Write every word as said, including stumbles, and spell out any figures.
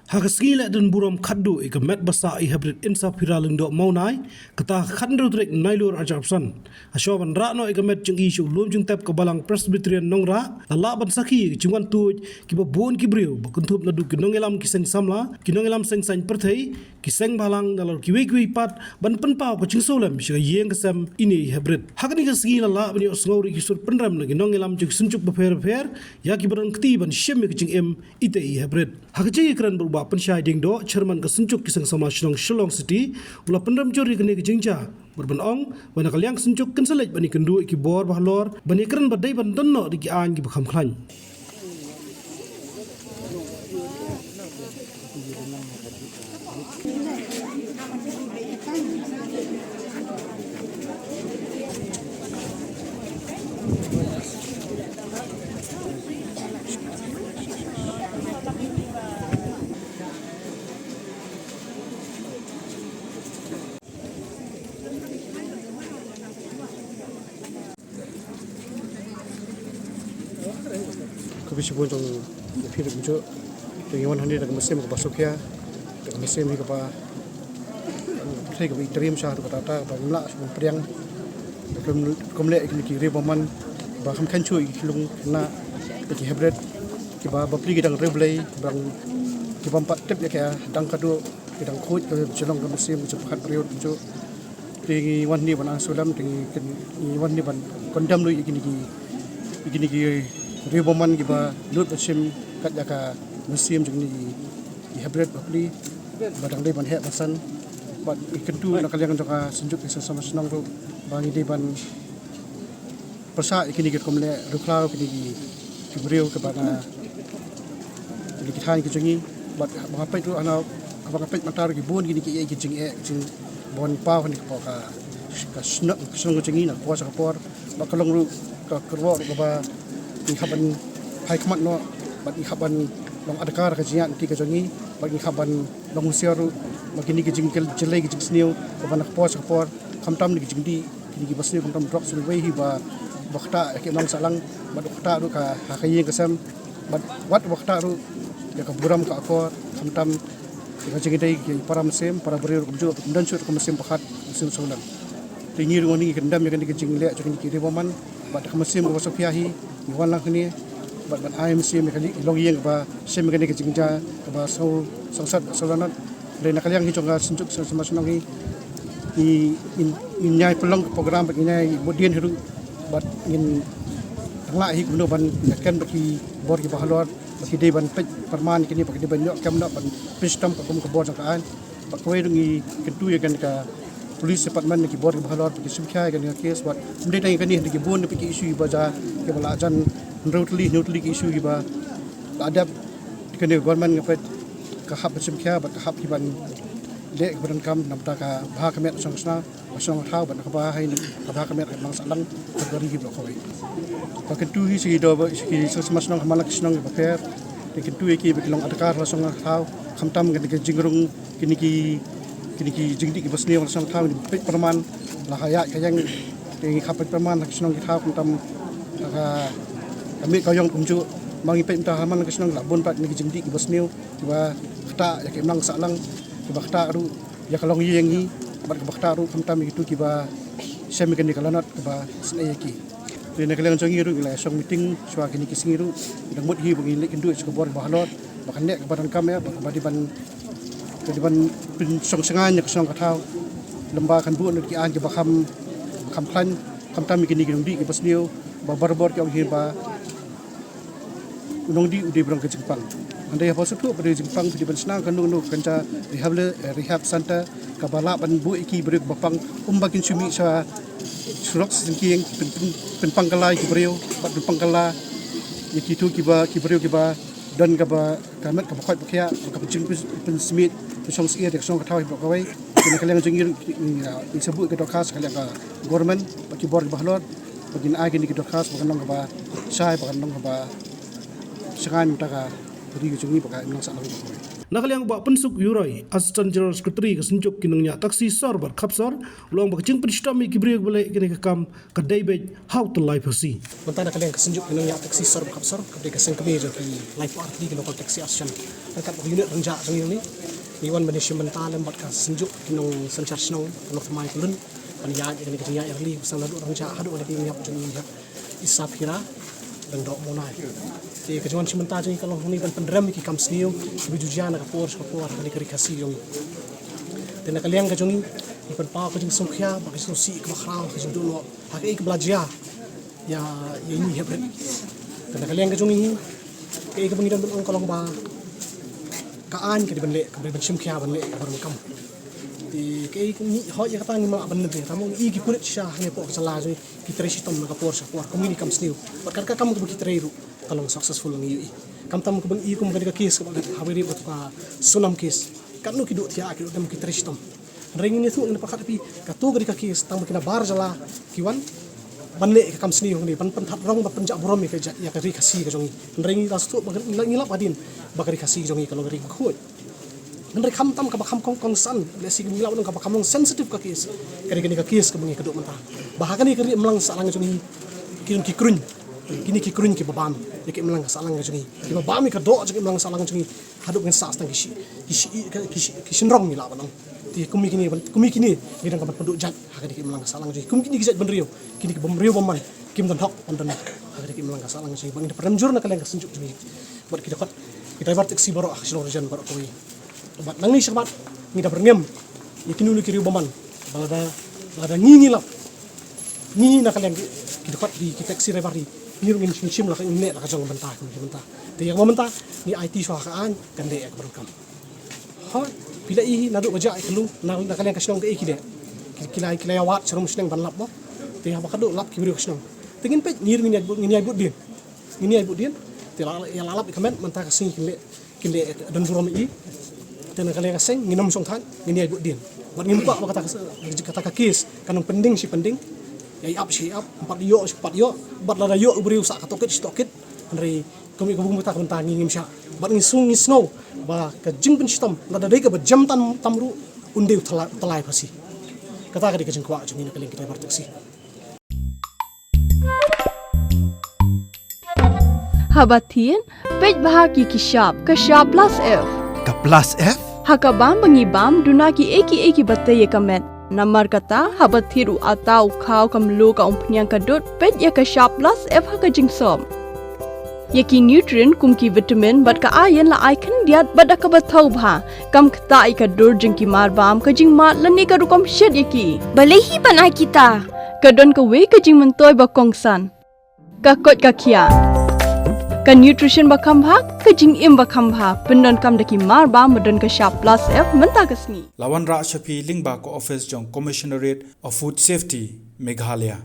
Ha ka sngi leh dien burom khadduh ïa ka met ba sah i Heprit Insaphira Lyngdoh Mawnai, kata ha ka khathynriew tarik Nailur arhajar arphew san, ha shuwa ban rah noh ïa ka met jong i sha u lum jingtep ka Balang Presbyterian Nongrah, la lah ban sakhi ïa ka jingwan tuid kiba bun ki briew ba kynthup naduh ki nongïalam ki seng samla, ki nongïalam seng saiñ pyrthei, ki seng bhalang, nalor kiwei kiwei pat, ban pynpaw ka jingsngewlem sha ka ïing ka sem ine i Heprit. Ha kane ka sngi la lah ban ïohsngew ruh ïa ki sur pynrem na ki nongïalam jong ki synjuk bapher bapher ïa kiba don kti ban shim ïa ka jingim ite i Heprit. Ha ka jingïakren bad u Bah Pynshai Diengdoh, Chairman ka Synjuk ki Seng Samla Shnong Shillong City, u la pynrem jur ïa kane ka jingjia bad ban ong ba na ka liang ka synjuk kin sa leit ban ïakynduh ïa ki bor ba halor ban ïakren ba dei ban don noh da ki aiñ kiba kham khlaiñ. Khublei shibun jong phi ruh kumjuh. Te ngi wan hangne da ka mynsiem kaba sngewkhia, da ka mynsiem hi kaba, um, pyrthei kaba i triem sha haduh katta katta, kaba ngim lah shuh ban pdiang. Da ka rukom leh ïa kine ki riew bymman ba kham kheiñ shuh ïa ki khyllung khynnah, ïa ki Heprit kiba bapli ki dang riewblei, kiba, kibym pat tip ïa ka dang ka duh, ki dang khuid, ka jinglong ka mynsiem ka jingpyrkhat briew kumjuh. Te ngi wan hangne ban ai sngewlem, te ngi kyn-, ngi wan hangne ban condemn ruh ïa kine ki, ïa kine ki riew bymman kiba lut ban shim kat ïa ka mynsiem jong kine ki, ki Heprit bapli ba dang dei ban heh ban san. Bad ngi kyntu na ka liang jong ka Synjuk ki Seng Samla Shnong ruh ba ngi dei ban pyrshah ïa kine ki rukom leh riewkhlaw kine ki, ki briew kiba na kine ki thaiñ ki jong ngi. Bad haba nga peit ruh hana, haba nga peit mynta ruh ki bun kine ki, eh, ki jingeh, ki jingbonpaw ha kane ka por ka, ka shnong, ka shnong ka jong ngi na ka por sha ka por. Bad ka long ruh ka kyrwoh ruh kaba ngi hap ban phai khmat noh bad ngi hap ban long adkar ka jingïaid lynti ka jong ngi bad ngi hap ban long husiar ruh ba kine ki jingkylli, jyllei ki jingsniew kaba na ka por sha ka por, khamtam na ki jingdih kine kiba sniew, khamtam drugs, uwei hi ba, ba ktah ïa ka imlang sahlang bad ba ktah ruh ka, ha ka ïing ka sem bad wat ba ktah ruh ïa ka burom ka akor, khamtam ïa ka jingïadei ki para mynsiem, para briew ruh kumjuh, ym don shuh ka mynsiem pyrkhat, mynsiem sngewlem. Te ngi ruh ngi kyndam ïa kane ka jingleh jong kine ki riew bymman bad ka mynsiem kaba sngewkhia hi ngi wan lang hangne bad ban ai mynsiem ïa ka longïing kaba shem ïa kane ka jingjia kaba sngewsynshar, sngewlanot. Lei na ka liang hi jong ka Synjuk Seng Samla Shnong hi, ngi, ngi, ngin ïai pynlong ka program bad ngin ïai bud dien hi ruh bad ngin tang lah hi kumno ban ïaken bad ki bor kiba halor ba ki dei ban peit pyrman ïa kine, ba ki dei ban ïoh kem noh ban pynshitom katkum ka bor jong ka aiñ. Bad kawei ruh ngi kyntu ïa kane ka police department, ïa ki bor kiba halor ba ki shim khia ïa kane ka case bad ym dei tang ïa kane, hynrei ki bun na phi ki issue ba jia kiba la jan hynriew tylli, hynñiew tylli ki issue kiba la dep. Kane ka government nga peit ka hap ban shim khia bad ka hap hi ban leh kaba donkam namar ka bha ka miat ka shong ka shnong, ka shnong ka thaw bad kaba ha ïing ka bha ka miat ka imlang sahlang ka ri hi baroh kawei. Ba kyntu hi sha ki dor, sha ki seng samla shnong ha man la ki shnong kiba pher. Te kyntu ïa ki ba ki long adkar la shong la thaw, khamtam kane ka jingrung kine ki, kine ki jingdih kiba sniew la shong la thaw, ngi peit pyrman la ha ïaid ka ïeng. Te ngi khap peit pyrman la ki shnong ki thaw, khamtam ha ka, ka miet ka ïong kumjuh. Ma ngi peit mynta ha man la ki shnong la bun pat kine ki jingdih kiba sniew kiba ktah ïa ka imlang sahlang, kiba ktah ruh ïa ka longïing hi bad kaba ktah ruh khamtam ïa kitu kiba shem ïa kane ka lanot kaba sngewsih ïa ki. Te na ka liang jong ngi ruh ngi la shong meeting shuwa kine ki sngi ruh, ngi dang mut hi ba ngin leit kynduh sha ka bor ba halor ba kan leh kaba donkam ïa ba, ba dei ban, ba dei ban pynshong shngaiñ ïa ka shnong ka thaw. Lymda kan buh noh ki aiñ kiba kham, kham khlaiñ, khamtam ïa kine ki nongdih kiba sniew ba barabor ki ong hi ba u nongdih u dei ba don ka jingpang. Hynrei haba sngewthuh ba dei jingpang, phi dei ban shna kano kano ka kynja rehab, eh, rehab center kaba lah ban buh ïa ki briew ba pang, kumba kin shu mih sha surok sha syngkien, pyn, pyn, pynpang kylla ïa ki briew bad pynpang kylla ïa kitu kiba, ki briew kiba don kaba ka met kaba koit ba khiah, kaba jingpyn, pynsmit, pynshong syier ïa ka shnong ka thaw hi baroh kawei. Te na ka liang jong ngi ruh ngi, ngi sa buh ïa ka dorkhas ha ka liang ka government bad ki bor kiba halor ba kin ai kine ki dorkhas ba kan long kaba shai, ba kan long kaba shngaiñ mynta ka ri ka jong ngi bad ka imlang sahlang baroh kawei. Na ka liang Bah Pynsuk Yuroi, Assistant General Secretary ka Synjuk ki Nongñiah Taxi sor bad khapsor, u la ong ba ka jingpynshitom ïa ki briew ba leh kane ka kam ka dei beit ha u tyllai phasi. Mynta na ka liang ka Synjuk ki Nongñiah Taxi sor bad khapsor, ka dei ka seng kmie jong ki laiphew artylli ki Local Taxi Association. Ryngkat bad ka unit rynjah jong ngi, ngi wan ban ïashim bynta lem bad ka Synjuk ki Nongsynshar Shnong, ka Nongthymmai Khynlun, ban ïaid ïa kane ka jingïaid rally, ba sdang naduh rynjah haduh kane ka ïing ïap jong ngi ïap Isaphira Lyngdoh Monai. Te ka jingwan shim bynta jong ngi ka long hangne ban pynrem ïa ki kam sniew kiba ju jia na ka por sha ka por ha kane ka ri Khasi jong ngi. Te na ka liang ka jong ngi, ngi pynpaw ka jingsngewkhia bad ka jingsngewsih kaba khraw ha ka jingduh noh ha kaei kaba la jia ïa, ïa ngi hapdeng. Te na ka liang ka jong ngi, kaei kaba ngi don ban ong ka long ba ka aiñ ka dei ban leh, ka dei ban shim khia ban leh kaba donkam. Te kaei ngi hoi ïa kata ngim lah ban leh, te tang ba ngi i ki pulit shisha hangne hapoh ka jylla jong ngi ki trei shitom na ka por sha ka por kum kine ki kam sniew. Bad kat ka kam kaba ki trei ruh ka long successful ngi ïohi. Khamtam kaba ngi i kum kane ka case kaba ha Bairep kata ka Sonam case. Katno ki duh thiah, ki duh dem, ki trei shitom. Hynrei ngin ïathuh, ngin pyrkhat ïa phi, kato ka dei ka case tang ba kine bar jylla ki wan ban leh ka kam sniew hangne, ban pynthat rong, ban pynjah burom ïa ka jait, ïa ka ri Khasi ka jong ngi. Hynrei ngi la sngewthuh ba ngi, ngi lap hadien ba ka ri Khasi ka jong ngi ka long ka ri bakhuid. Hynrei khamtam kaba kham kong, kongsan, lehse ngi lap ban ong kaba kham long sensitive ka case, ka dei kane ka case kaba ngi ïakynduh mynta. Ba ha kane ka ri imlang sahlang jong ngi ki don ki kruiñ, kine ki kruiñ kiba bam ïa ka imlang sahlang jong ngi, kiba bam ïa ka doh jong ka imlang sahlang jong ngi. Haduh ban sah tang ki shi, ki shi, ki shi, ki shynrong ngi lah ban ong. Te kum kine, kum kine ngi dang ka ban pynduh jait ha kane ka imlang sahlang jong ngi. Kum kine ki jait bynriew, kine ki bymriew bymman, kim don hok ban don ha kane ka imlang sahlang jong ngi. Ba ngi da pynrem jur na ka liang ka Synjuk jong ngi bad ki dkhot ki driver taxi baroh ha Shillong Region baroh kawei. Bad nangne shakhmat ngi da pynrem ïa kino kino ki riew bymman ba lada, lada ngi, ngi lap, ngi na ka liang ki, ki dkhot ki, ki taxi driver hi, ngi ruh ngin shim, shim la ka, ngin leh la ka jong ka bynta, ka jong ka bynta. Te ïa kaba mynta ngi aiti shuwa ha ka aiñ kan leh ïa kaba donkam. Hooid, phi la i naduh ba jah ïa ka lum na, na ka liang ka shnong kaei ki leh. Ki, ki la, ki la ïawad sharum shnong ban lap mo. Te haba ka duh lap ki briew ka shnong. Te ngin peit, ngi ruh ngin ïaid bud, ngin ïaid bud dien. Ngin ïaid bud dien. Te la, ïa la lap ïa ka met, mynta ka sngi kin leh, kin leh don burom ïa i. Te na ka liang ka seng ngin ym shong thait, ngin ïaid bud dien. Bad ngim kwah ba kata ka, kata ka case kan ym pending shi pending. Ïa ap shi ap, ym pat ïoh shi ym pat ïoh. Bad lada ïoh u briew sah ka tohkit shi tohkit. Hynrei kum, kum kata ka bynta ngi ngim shah. Bad ngi sngew, ngi sngew ba ka jingpynshitom lada dei kaba jem tam, tam ruh, un dei u tyllai, tyllai phasi. Kata ka dei ka jingkwah jong ngi na ka liang ki driver taxi. Haba thied, peit bha ki, ki shap, ka shap plus F. Ka plus F? Ha ka bam ba ngi bam, duna kiei kiei kiba tei ïa ka met. Namar kata, haba thied u atta, u khaw, ka mluh, ka umphniang, ka dud, peit ïa ka shap plus F ha ka jingsop. Ïa ki nutrient kum ki vitamin bad ka iron la ai khyndiat bad da kaba thaw bha. Kam ktah ïa ka dur jong ki marbam, ka jingmad lane ka rukom shet ïa ki. Balei hi ban ai kita? Ka don kawei ka jingmyntoi ba kongsan. Ka koit ka khiah. Ka nutrition ba kham bha, ka jingim ba kham bha. Pyndonkam da ki marbam ba don ka shap plus F mynta ka sngi. La wanrah sha phi lyngba ka office jong Commissionerate of Food Safety, Meghalaya.